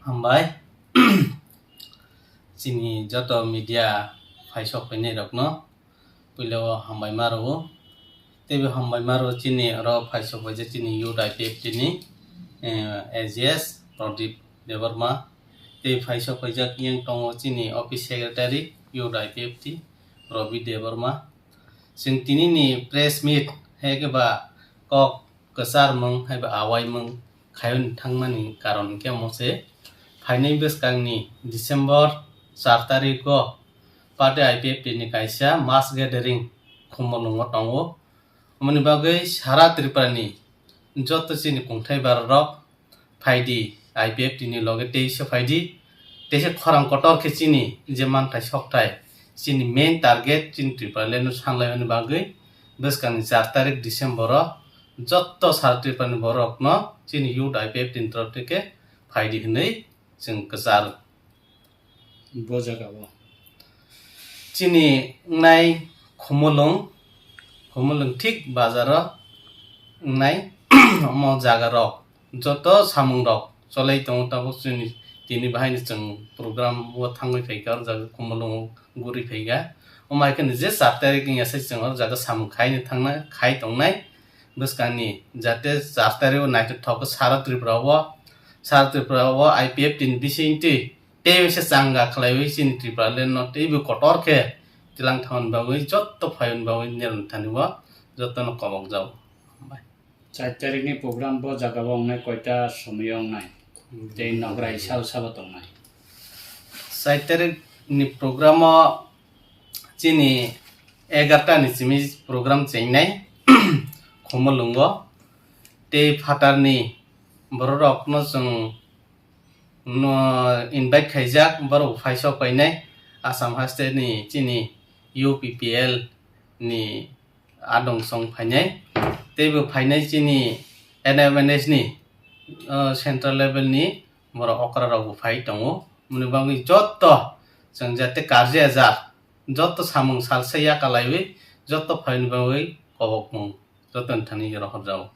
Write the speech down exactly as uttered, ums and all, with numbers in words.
Hambai. Chini joto media phaisok phainai rokno puila o hambai ma rwo. Teibo hambai ma rwo chini oro phaisok phaijak chini youth I P F T ni, eh, A G S Pradip Debbarma. Tei phaisok phaijak yang tongo chini office secretary youth I P F T Ravi Debbarma. Chwng tini ni press meet hai khe ba kok kwcharmung hai ba awaimung khayoni thangmani karon hwnkhe omo se, phainai bwskangni December char tarikgo party I P F T ni kaisa mass gathering Khumulwngo tongo. Omoni bagwi sara Tripura ni joto chini kungthai bararok phaidi, I P F T ni loge teisa phaidi, teisa khorang kotor khe chini je manthai sokthai, chini main target chini Tripura land no sanlaimani bagwi bwskangni char tarik December o joto sara Tripura ni borok no chini youth I P F T ni torof theke phaidi hinwi chwng kwchar. Bo jaga o. Chini wngnai Khumulwng, Khumulwng thik bazar o wngnai omo jaga rok joto samung rok cholai tongo, tabuk chini tini bahai ni chwng program o thangwi phaikha, o jaga Khumulwng o guri phaikha. Omo hai kheno je char tarik wngya se chwng o jaga samung khai ni thangna, khai tongnai. Bwskangni jate char tarik o naithothok sara Tripura o, sara Tripura o I P F T ni bisingtwi tei se changa khlaiwi chini Tripura land no teibo kotor khe tilang thangni bagwi joto phaiwni bagwi Nirantha ni o jotono kobok jago. Hambai. Char tarik ni program bo jaga o wngnai koita somoi o wngnai? Tei nograi sal sabo tongnai? Char tarik ni program o chini egarta ni simi program chengnai Khumulwngo. Tei phatarni bororokno chwng no invite khaijak, borok phaisok painai Assam haste ni chini U P P L ni adong song phainai. Teibo phainai chini N M N S ni, uh, central level ni borok okra rok bo phai tongo. Moni bagwi joto chwng jate karjiyajak joto samung salsa yakalaiwi joto phaini bagwi kobokmung joto ni thani rohorjago.